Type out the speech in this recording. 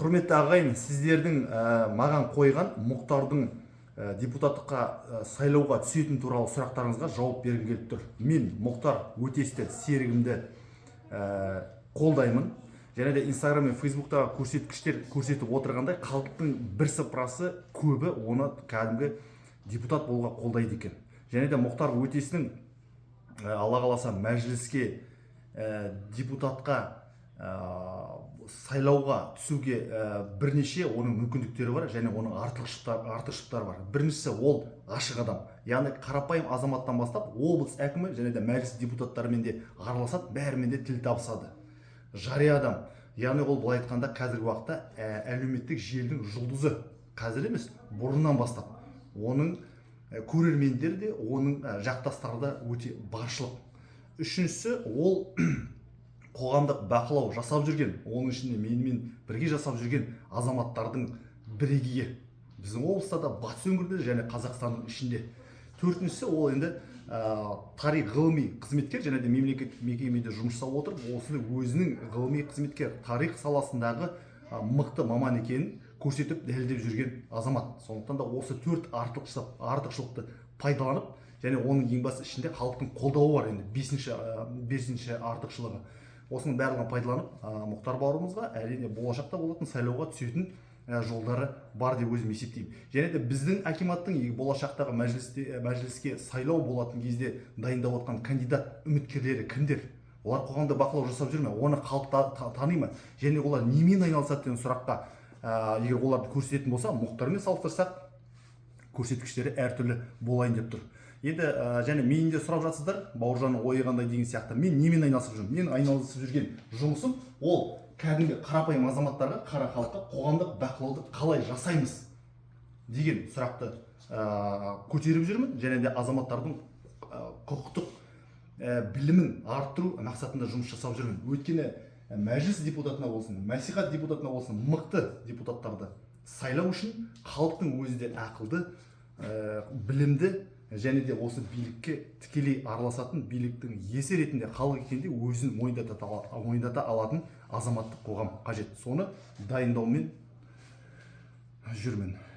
Құрметті ағайын, сіздердің маған қойған Мұхтардың депутаттыққа сайлауға түсетін туралы сұрақтарыңызға жауап бергім келіп тұр. Мен Мұхтар Өтесті серігімді қолдаймын. Және де Инстаграм мен Фейсбуктағы көрсеткіштер көрсетіп отырғандай, халықтың бірсыпырасы, көбі оны кәдімгі депутат болуға қолдайды екен. Және де Мұхтар Өтесінің алла қаласа, мәжіліске депутатқа сайлауға түсуге бірнеше оның мүмкіндіктері бар және оның артықшылықтары бар. Біріншісі, ол ашық адам, яғни қарапайым азаматтан бастап облыс әкімі және де мәжіліс депутаттарымен де араласады, бәрімен де тіл табысады. Жария адам, яғни ол, былай айтқанда, қазіргі уақытта әлеуметтік желінің жұлдызы. Қазір емес, бұрыннан бастап оның көрермендері де, оның жақтастары да өте баршылық. Үшіншісі, ол қоғамдық бақылау жасап жүрген, оның ішінде менімен бірге жасап жүрген азаматтардың бірегейі біздің облыста да, батыс өңірде және Қазақстанның ішінде. Төртіншісі, ол енді тарих ғылыми қызметкер және де мемлекеттік мекемеде жұмыс жасап отырып, осыны өзінің ғылыми қызметкер, тарих саласындағы мықты маман екенін көрсетіп, дәлелдеп жүрген азамат. Сондықтан да осы төрт артықшылықты пайдаланып және оның ең басты ішінде халықтың қолдауы бар, енді бесінші артықшылығы, осының барлығын пайдаланып, Мұхтар бауырымызға, әрине, болашақта болатын сайлауға түсетін жолдары бар деп өзім есептеймін. Және де біздің акиматтың болашақтағы мәжіліске сайлау болатын кезде дайындап отқан кандидат үміткерлері кімдер, олар қоғамда бақылау жасап жүр ме, оны халық тани ма және олар немен айналысады деген сұраққа егер оларды көрсететін болса, Мұхтармен салыстырсақ, көрсеткіштері әртүрлі болайын деп тұр. Енді және мені де сұрап жатсыздар, Бауыржанның ойы қандай деген сияқты. Мен немен айналысып жүрмін? Мен айналысып жүрген жұмысым ол кәдімгі қарапайым азаматтарға, қара халыққа қоғамдық бақылауды қалай жасаймыз деген сұрақты көтеріп жүрмін және де азаматтардың құқықтық білімін арттыру мақсатында жұмыс жасап жүрмін. Өйткені мәжіліс депутатына болсын, мәслихат депутатына болсын, мықты депутаттарды сайлау үшін халықтың өзі де ақылды, білімді және де осы билікке тікелей араласатын, биліктің иесі ретінде халық екенін де өзін мойындата алатын азаматтық қоғам қажет. Соны дайындаумен жүрмін.